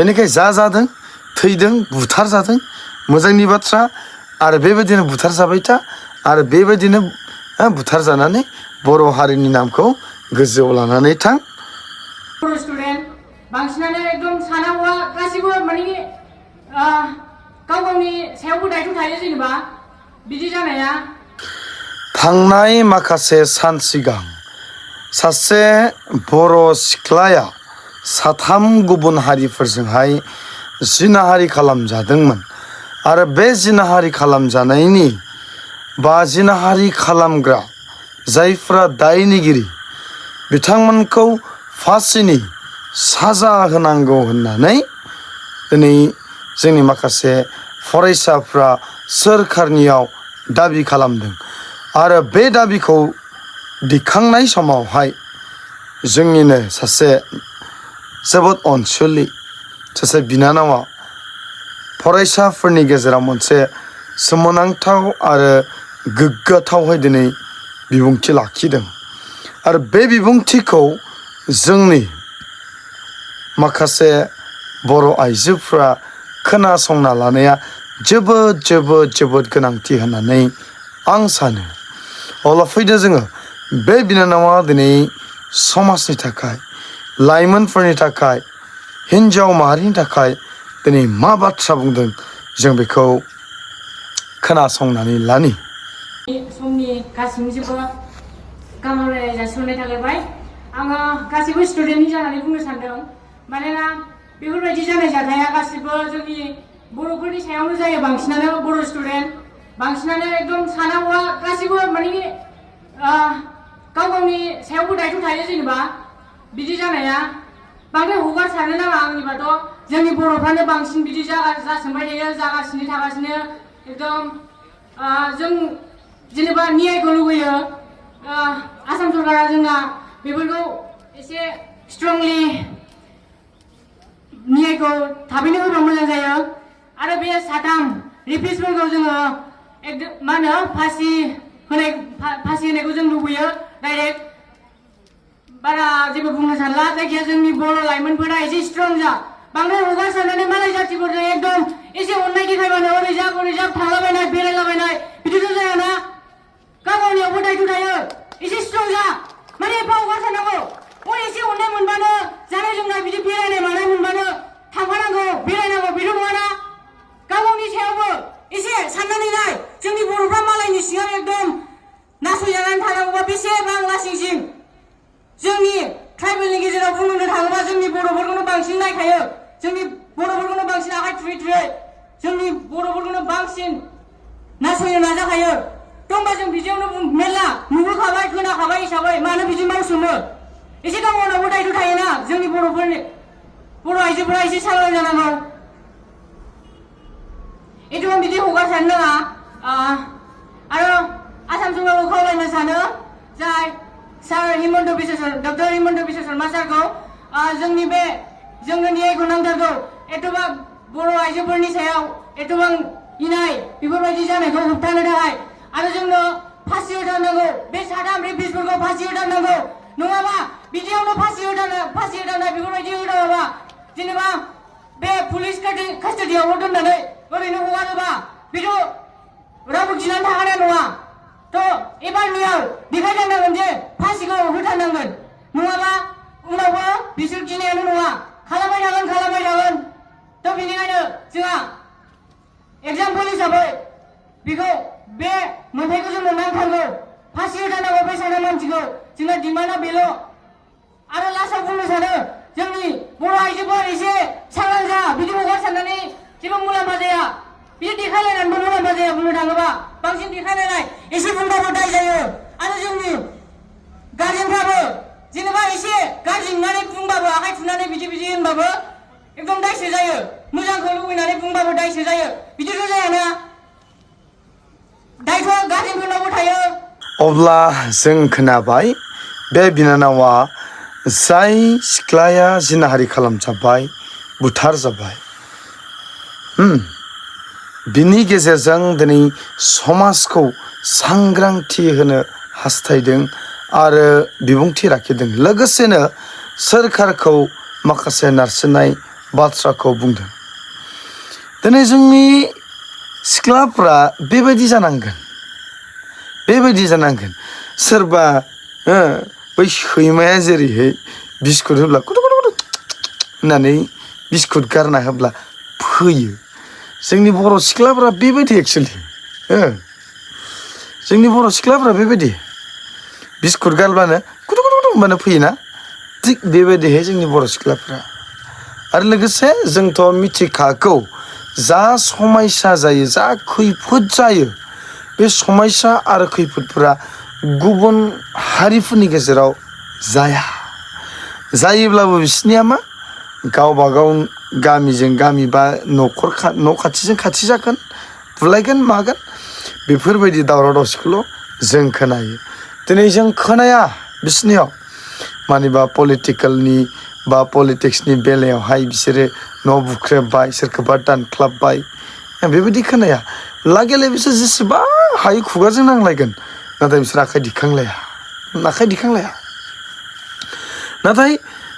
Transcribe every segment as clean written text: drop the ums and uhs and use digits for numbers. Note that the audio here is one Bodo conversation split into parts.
बेनिखायनो जा जादों थैदों बुथार जादों मोजांनि बाथ्रा आरो बेबायदिनो बुथार जाबाय था आरो बेबायदिनो बुथार जानानै बर' हारिनि नामखौ गोजौआव लानानै थां। बर' स्टुडेन्ट बांसिनानो एकदम सानांगौआ गासिबो माने गाव गावनि सायावबो दायथ' थायो जेनेबा बिदि जानाया। थांनाय माखासे सान सिगां सासे बर' सिख्लाया साथाम गुबुन हारिफोरजोंहाय जिनाहारि खालामजादोंमोन आरो बे जिनाहारि खालामजानायनि बा जिनाहारि खालामग्रा जायफ्रा दायनिगिरि बिथांमोनखौ फासिनि साजा होनांगौ होननानै दिनै जोंनि माखासे फरायसाफ्रा सोरखारनियाव दाबि खालामदों आरो बे दाबिखौ दिखांनाय समावहाय जोंनिनो सासे जोबोद अनसुलि सासे बिनानावा फरायसाफोरनि गेजेराव मोनसे सोमोनांथाव आरो गोग्गाथावहाय दिनै बिबुंथि लाखिदों आरो बे बिबुंथिखौ जोंनि माखासे बर' आइजोफ्रा खोनासंना लानाया जोबोद जोबोद जोबोद गोनांथि होननानै आं सानो। अब्ला फैदो जोङो बे बिनानावा दिनै समाजनि थाखाय लाइमोनफोरनि थाखाय हिन्जाव माहारिनि थाखाय दिनै मा बाथ्रा बुंदों जों बेखौ खोनासंनानै लानि। समनि गासैनिबो गाहाम हामलायनाय जासिहरनाय थाग्रोबाय। आङो गासैबो स्टुडेन्टनि जानानै बुंनो सानदों मानोना बेफोरबायदि जानाय जाथाया गासिबो जोंनि बर'फोरनि सायावनो जायो। बांसिनानो बर' स्टुडेन्ट बांसिनानो एकदम सानांगौआ गासिबो माने गाव गावनि सायावबो दायथ' थायो जेनेबा बिदि जानाया। बांद्राय हगारसारनो नाङा आंनिबाथ' जोंनि बर'फ्रानो बांसिन बिदि जासोंबाय थायो जागासिनो थागासिनो एकदम जों जेनेबा न्यायखौ लुबैयो। आसाम सरकारा जोंना बेफोरखौ एसे स्ट्रंलि न्यायखौ थाबैनो होबा मोजां जायो आरो बे साथाम रेपिस्टफोरखौ जोङो एकदम मा होनो फासि होनायखौ जों लुबैयो डाइरेक्ट। बारा जेबो बुंनो सानला जायखिया जोंनि बर' लाइमोनफोरा एसे स्ट्रं जा बांद्राय हगारसारनानै मालाय जाथिफोरजों एकदम एसे अननाय देखायबानो ओरै जा थांलाबायनाय बेरायलाबायनाय बिदिथ' जायाना। गाव गावनियावबो दायथ' थायो एसे स्ट्रं जा माने एफा हगारसारनांगौ एसे अननाय मोनबानो जानाय लोंनाय बिदि बेरायनाय मानाय मोनबानो थांफानांगौ बेरायनांगौ बेथ' नङाना। गाव गावनि सायावबो एसे साननानै नाय जोंनि बर'फ्रा मालायनि सिङाव एकदम नासयजानानै थानांगौबा बेसेबां लासिंसिं। जोंनि ट्राइबेलनि गेजेराव बुंनो थाङोबा जोंनि बर'फोरखौनो बांसिन नायखायो जोंनि बर'फोरखौनो बांसिन आखाइ थुयै थुयै जोंनि बर'फोरखौनो बांसिन नासयनो नाजाखायो। दंबा जों बिदियावनो मेरला नुबोखाबाय खोनाखाबाय हिसाबै मानो बिदि मावसोमो। एसे गाव गावनावबो दायथ' थायोना जोंनि बर'फोरनि बर' आइजोफोरा एसे सांग्रां जानांगौ एथ'बां बिदि हगारसारनो नाङा। आरो आसाम सरकारखौ खावलायनो सानो जाय सार हिमन्त बिश्व शर्मा डक्टर हिमन्त बिश्व शर्मा सारखौ जोंनि बे जोंनो न्यायखौ नांथारगौ। एथ'बां बर' आइजोफोरनि सायाव एथ'बां इनाय बेफोरबायदि जानायखौ होबथानो थाखाय आरो जोंनो फासि होथारनांगौ बे साथाम रेपिस्टफोरखौ फासि होथारनांगौ नङाबा बिदियावनो फासि होथारनाय बेफोरबायदि होथाराबा जेनेबा बे पुलिस कास्टडियावल' दोननानै ओरैनो हगारोबा बेथ' रावबो गिनानै थाखानाय नङा। थ' एबारनियाव देखायथारनांगोन जे फासिखौ होथारनांगोन नङाबा उनावबो बिसोर गिनायानो नङा खालामबाय थागोन। थ' बेनिखायनो जोंहा एगजामपोल हिसाबै बेखौ बे मोनथायखौ जोंनो नांथारगौ फासि होथारनांगौ बे साथाम मानसिखौ जोंना डिमान्डआ बेल'। आरो लास्टआव बुंनो सानो जोंनि बर' आइजोफोर एसे सांग्रां जा बिदि हगारसारनानै जेबो मुलाम्फा जाया बिदि देखायलायनानैबो मुलाम्फा जाया बुंनो थाङोबा बांसिन देखायलायनाय एसे बुंबाबो दाय जायो। आरो जोंनि गार्जेनफ्राबो जेनेबा एसे गाज्रि नुनानै बुंबाबो आखाइ थुनानै बिदि होनबाबो एकदम दायसो जायो। मोजांखौ लुबैनानै बुंबाबो दायसो जायो बिदिथ' जायाना दायथ'आ गार्जेनफोरनावबो थायो। अब्ला जों खोनाबाय बे बिनानावा जाय सिख्लाया जिनाहारि खालामजाबाय बुथार जाबाय बिनि गेजेरजों दिनै समाजखौ सांग्रांथि होनो हास्थायदों आरो बिबुंथि लाखिदों। लोगोसेनो सोरखारखौ माखासे नारसिननाय बाथ्राखौ बुंदों दिनै जोंनि सिख्लाफ्रा बेबायदि जानांगोन सोरबा बै सैमाया जेरैहाय बिस्कुट होब्ला कुटु कुटु कुटु होननानै बिस्कुट गारना होब्ला फैयो जोंनि बर' सिख्लाफ्रा बेबायदि एक्सुवेलि जोंनि बर' सिख्लाफ्रा बेबायदि बिस्कुट गारब्लानो कुटु कुटु कुटु होनबानो फैयोना थिग बेबायदिहाय जोंनि बर' सिख्लाफ्रा आरो लोगोसे जोंथ' मिथिखागौ जा समायसा जायो जा खैफोद जायो बे समायसा आरो खैफोदफोरा गुबुन हारिफोरनि गेजेराव जायोब्लाबो बिसनिया मा गावबा गाव गामिजों गामि बा न' खाथिजों खाथि जागोन बुलायगोन मागोन बेफोरबायदि दावराव दावसिखौल' जों खोनायो दिनै जों खोनाया बिसनियाव मानिबा पलिटिकेलनि बा पलिटिक्सनि बेलायावहाय बिसोरो न' बुख्रेबबाय सोरखौबा दानख्लाबबाय बेबायदि खोनाया लागेले बिसोर जेसेबां हायो खुगाजों नांलायगोन नाथाय बिसोर आखाइ दिखांलाया नाथाय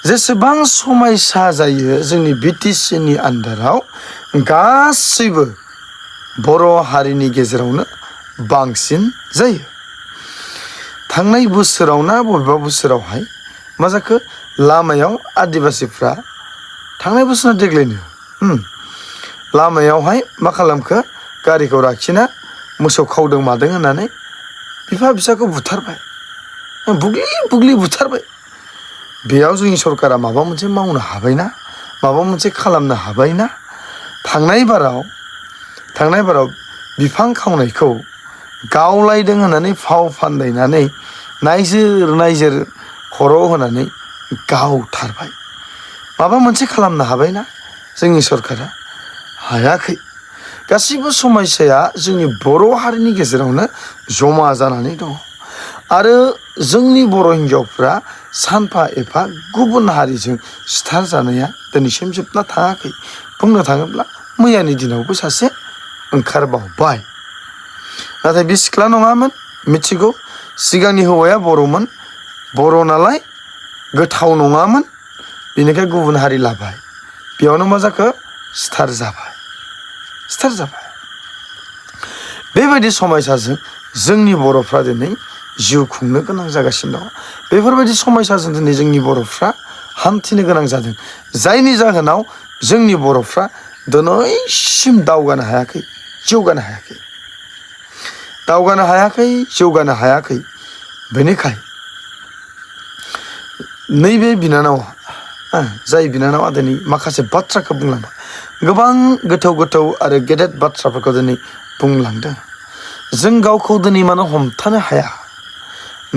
जेसेबां समायसा जायो जोंनि BTCनि आन्दाराव गासैबो बर' हारिनि गेजेरावनो बांसिन जायो थांनाय बोसोरावना बबेबा बोसोरावहाय मा जाखो लामायाव आदिबासिफ्रा थांनाय बोसोराव देग्लायनो लामायावहाय मा खालामखो गारिखौ लाखिना मोसौ खावदों मादों होननानै बिफा फिसाखौ बुथारबाय बुग्लि बुथारबाय बेयाव जोंनि सरकारा माबा मोनसे मावनो हाबायना माबा मोनसे खालामनो हाबायना थांनाय बाराव बिफां खावनायखौ गावलायदों होननानै फाव फान्दायनानै नायजोर खर' होनानै गावथारबाय माबा मोनसे खालामनो हाबायना जोंनि सरकारा हायाखै गासिबो समस्याया जोंनि बर' हारिनि गेजेरावनो जमा जानानै दङ आरो जोंनि बर' हिन्जावफ्रा सानफा एफा गुबुन हारिजों सिथार जानाया दिनैसिम जोबना थाङाखै बुंनो थाङोब्ला मैयानि दिनावबो सासे ओंखारबावबाय नाथाय बे सिख्ला नङामोन मिथिगौ सिगांनि हौवाया बर' नालाय गोथाव नङामोन बेनिखाय गुबुन हारि लाबाय बेयावनो मा जाखो सिथार जाबाय बेबायदि समयसाजों जोंनि बर'फ्रा दिनै जिउ खुंनो गोनां जागासिनो दङ बेफोरबायदि समयसाजों दिनै जोंनि बर'फ्रा हान्थिनो गोनां जादों जायनि जाहोनाव जोंनि बर'फ्रा दिनैसिम जौगानो हायाखै बेनिखाय नैबे बिनानावा जाय बिनानावा दिनै माखासे बाथ्राखौ बुंलांबाय गोबां गोथौ आरो गेदेर बाथ्राफोरखौ दिनै बुंलांदों जों गावखौ दिनै मानो हमथानो हाया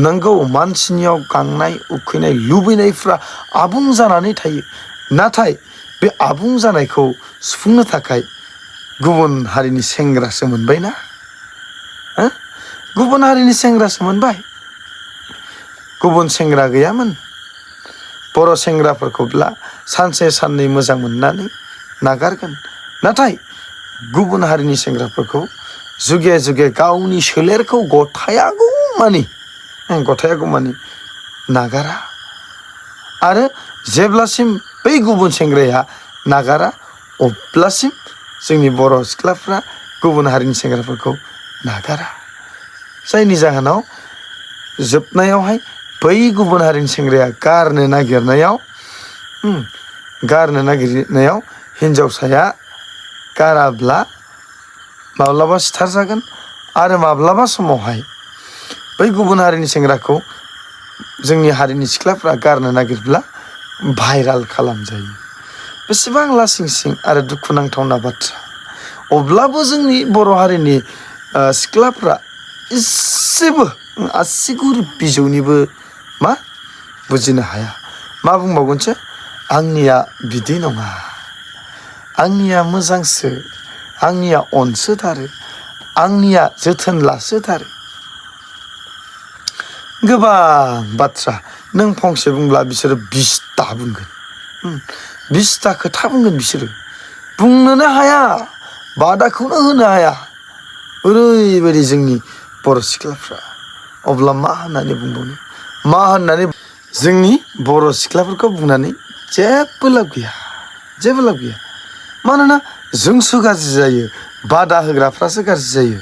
नंगौ मानसिनियाव गांनाय उखैनाय लुबैनायफ्रा आबुं जानानै थायो नाथाय बे आबुं जानायखौ सुफुंनो थाखाय गुबुन हारिनि सेंग्रासो मोनबायना गुबुन हारिनि सेंग्रासो मोनबाय गुबुन सेंग्रा गैयामोन बर' सेंग्राफोरखौब्ला सानसे साननै मोजां मोननानै नागारगोन नाथाय गुबुन हारिनि सेंग्राफोरखौ जुगे गावनि सोलेरखौ गथायागौमानि नागारा आरो जेब्लासिम बै गुबुन सेंग्राया नागारा अब्लासिम जोंनि बर' सिख्लाफ्रा गुबुन हारिनि सेंग्राफोरखौ नागारा जायनि जाहोनाव जोबनायावहाय बै गुबुन हारिनि सेंग्राया गारनो नागिरनायाव हिन्जावसाया गाराब्ला माब्लाबा सिथार जागोन आरो माब्लाबा समावहाय बै गुबुन हारिनि सेंग्राखौ जोंनि हारिनि सिख्लाफ्रा गारनो नागिरब्ला भाइराल खालामजायो बेसेबां लासिंसिं आरो दुखुनांथावना बाथ्रा अब्लाबो जोंनि बर' हारिनि सिख्लाफ्रा एसेबो आसिगुर बिजौनिबो मा बुजिनो हाया मा बुंबावगोनसो आंनिया बिदि नङा आंनिया मोजांसो आंनिया अनसोथारो आंनिया जोथोन लासोथारो गोबां बाथ्रा नों फंसे बुंब्ला बिसोरो 20ता बुंगोन 20ता खोथा बुंगोन बिसोरो बुंनोनो हाया बादाखौनो होनो हाया ओरैबायदि जोंनि बर' सिख्लाफ्रा अब्ला मा होननानै बुंबावनो मा होननानै जोंनि बर' सिख्लाफोरखौ बुंनानै जेबो लाब गैया जेबो लाब गैया मानोना जोंसो गाज्रि जायो बादा होग्राफ्रासो गाज्रि जायो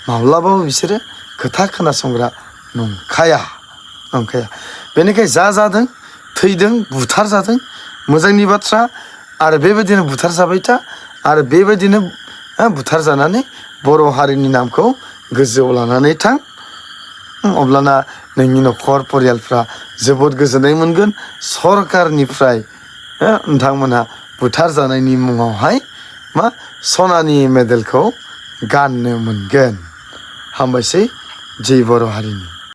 माब्लाबाबो बिसोरो खोथा खोनासंग्रा नंखाया बेनिखाय जा जादों थैदों बुथार जादों मोजांनि बाथ्रा आरो बेबायदिनो बुथार जाबाय था आरो बेबायदिनो बुथार जानानै बर' हारिनि नामखौ गोजौआव लानानै थां अब्लाना नोंनि न'खर परियालफ्रा जोबोद गोजोननाय मोनगोन सरकारनिफ्राय नोंथांमोनहा बुथार जानायनि मुङावहाय मा सनानि मेडेलखौ गाननो मोनगोन हामबायसै जै बर' हारिनि